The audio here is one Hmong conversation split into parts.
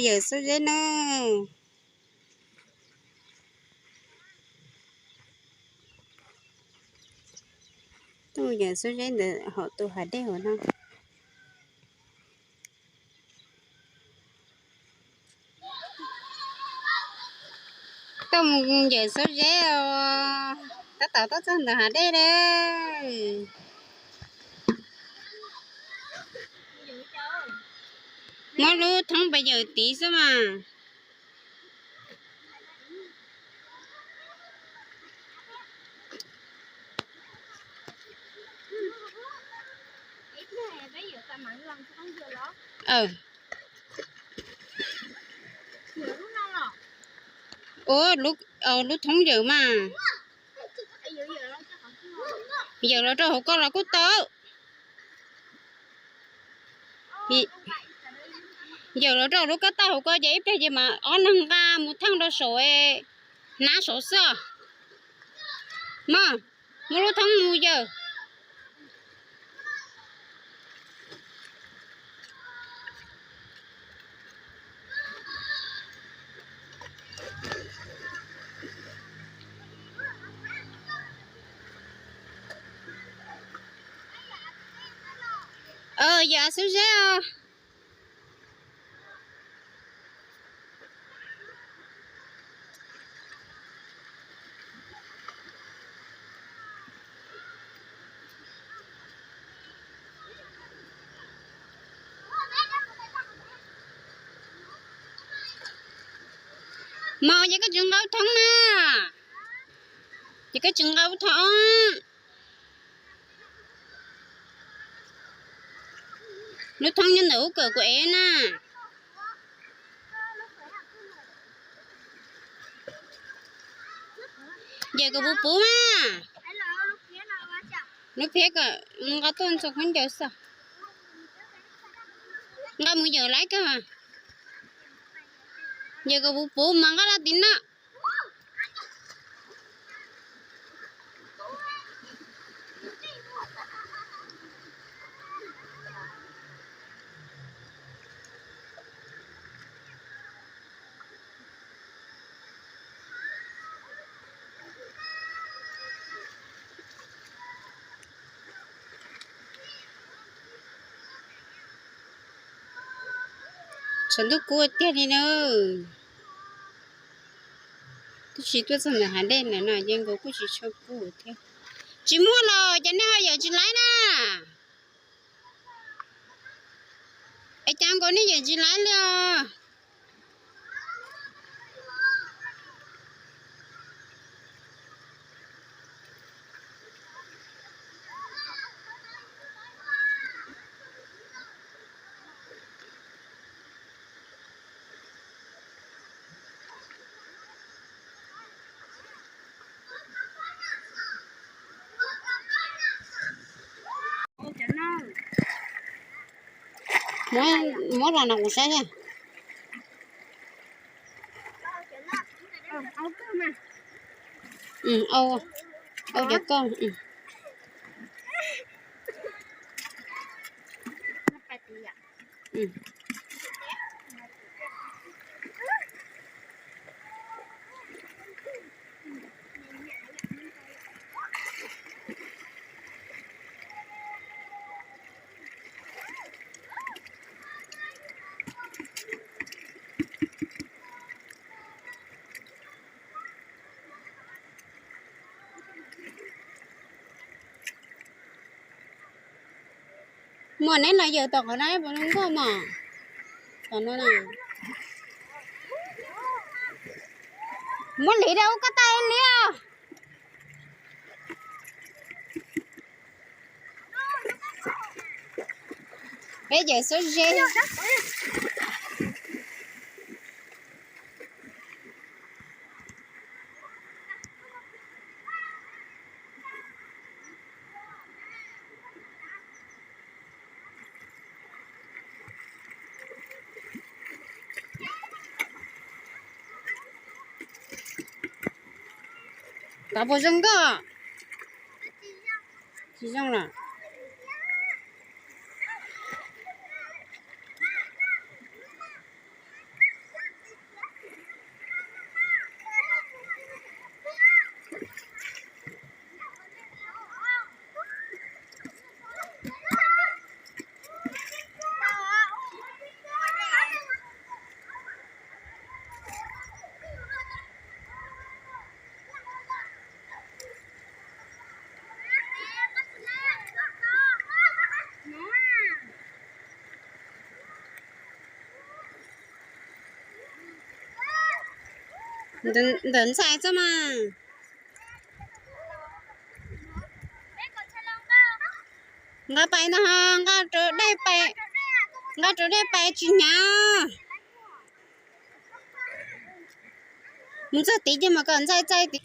Yawm Xub Zeb na. Tuaj yawm Xub Zeb ntawm hauv tus hav dej hauv no. Tuaj mus yawm Xub Zeb os, tab tom tuaj txog ntawm hav dej lawm. Muab lub thoob pas yawm tid xwb mas. Ua, lub thoob yawm mas. Yawm los rau hauv ko los kuj tau. Yawm los rau lub kab tag hauv ko ces ib pliag ces mas ob leeg nqa mus theej rau saum, hnav saum xwb. Mas, muab lub thoob mus yawm. Yawm Xub Zeb os. Mas ces koj tsis nqa thoob na, ces koj tsis nqa thoob. Lub thoob nyob ntawm ub kawm kuv ev na. Ces kom puv puv mas. Lub phiab kom nqa tuaj ntxuag khaub ncaws xwb. Nqa mus yawm laiv kawg. Ces kom puv puv mas nqa rau tim no. Tshav ntuj kub tiag li na. Twb tsis tuaj txog ntawm hav dej ntawm no ces nkaus kuj tsis tshua kub thiab. Tsis muaj los ces nej ho yawm tsis laiv na. Es cas nkaus nej yawm tsis laiv li os? Muab los no kuv saib na. Au, au cov koj. Muam, neb los yawm tom qhov no puas zoo nkauj mas? Tom no na. Muab liv rau koj tag li os. Peb yawm Xub Zeb. Tod puas zoo nkauj? Tsis zoo los? Ntawm ntxhais xwb mas. Nqa pais no, nqa rau dej pais, nqa rau dej pais tsis hnyav. Mus txog tid ces mam kom ntxhais txais tid.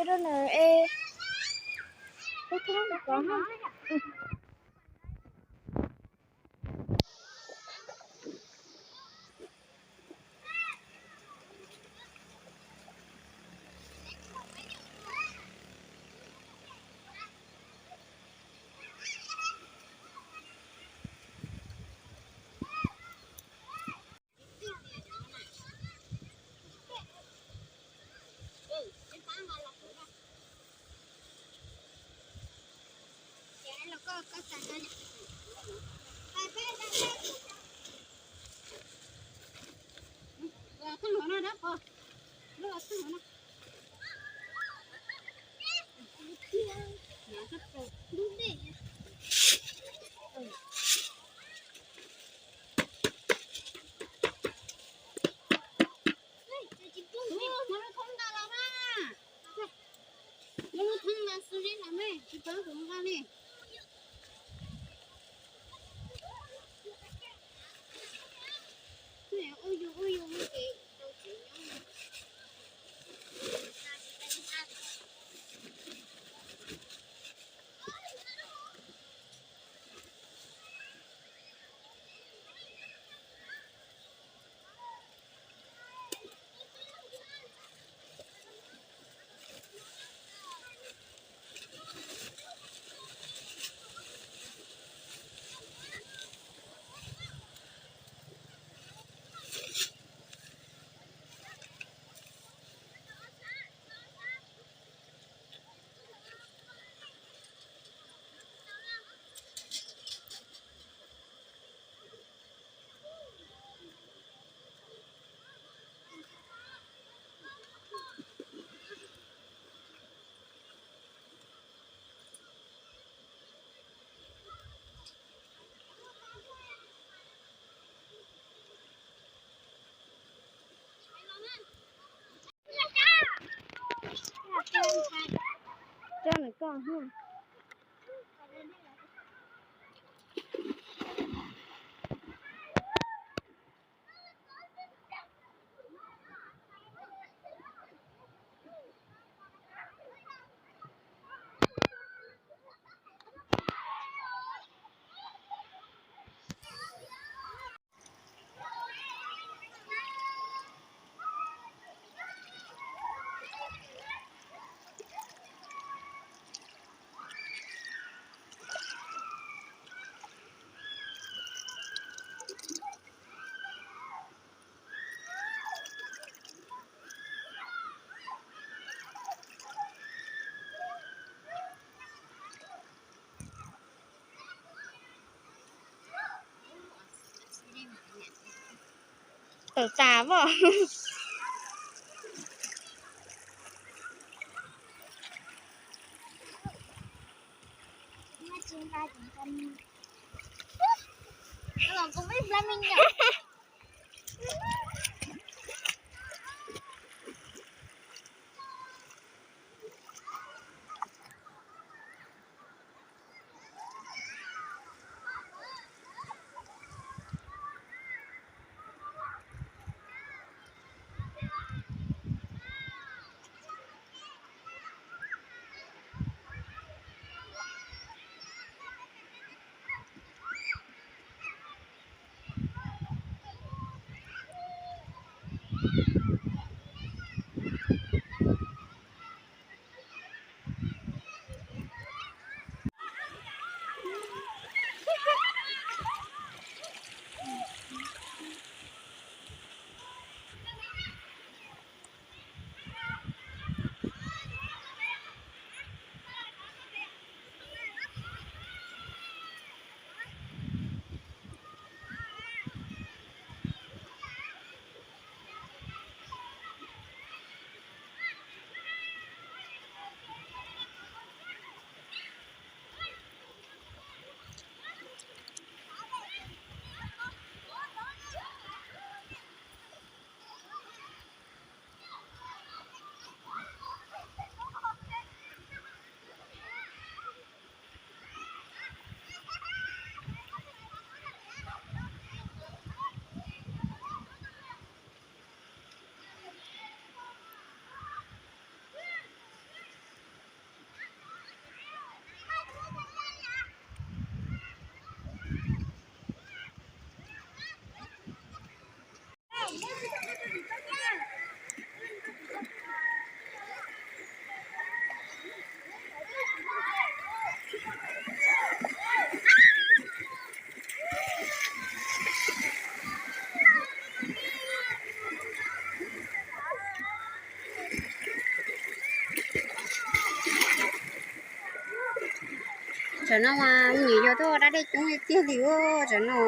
Coj nws koj. Tawm tas pom. Tam no mas me nyuam yaus tuaj da dej coob tiag tiag li tam no.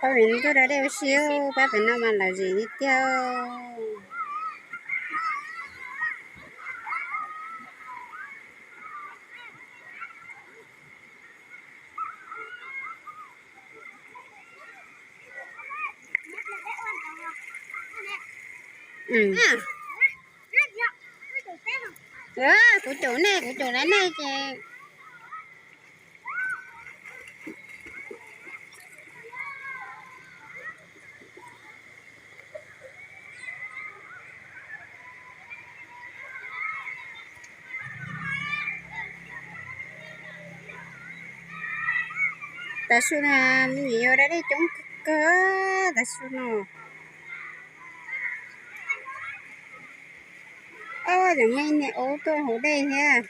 Pab vim no tuaj da dej ua si, pab pem no mas lom zem li tiag. Kuv caum nej, kuv caum lawv nej ces. Tav su no me nyuam yaus da dej coob kawg, tav su no. Ob, cov me niam aub tuaj haus dej thiab.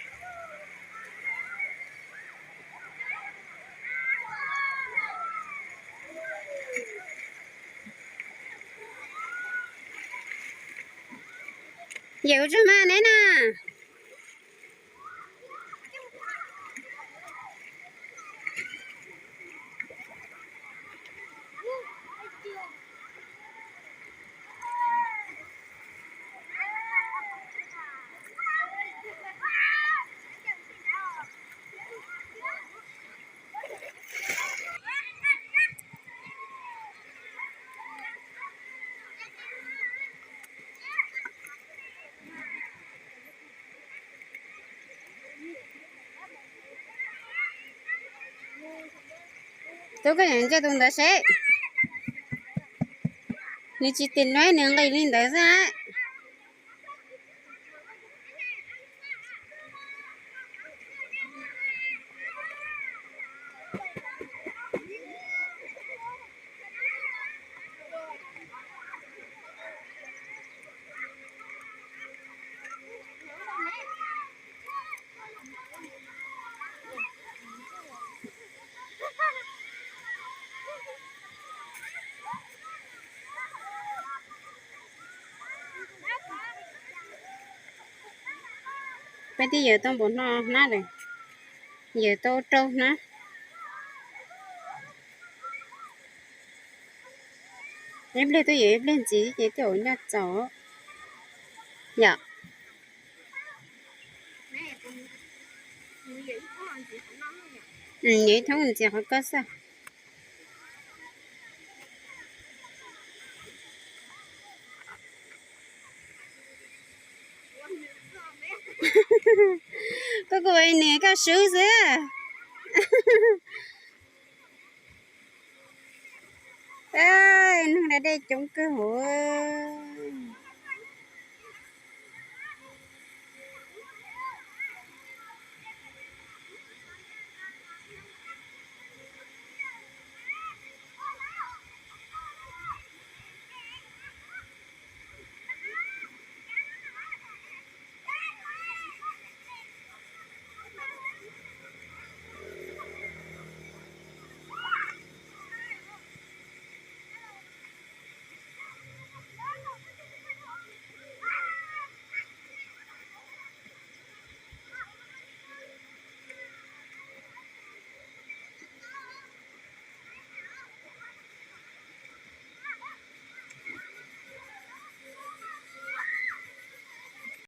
Yawm ua tsaug mas neb na. Tub, koj yuav nco tus ntawd seb. Nws tsis tim nuav nws nqis li ntawd xwb. Peb twb yawm tau npaum no hnab lawm, yawm tau rau hnab. Ib pliag twb yawm ib pliag ntxiv ces twb ua ncaj txaus yom. Yawm ib thoob ntxiv qhov koj xwb. Koj kuj ua nws kaj sub xwb. Neeg da dej coob kawg hov.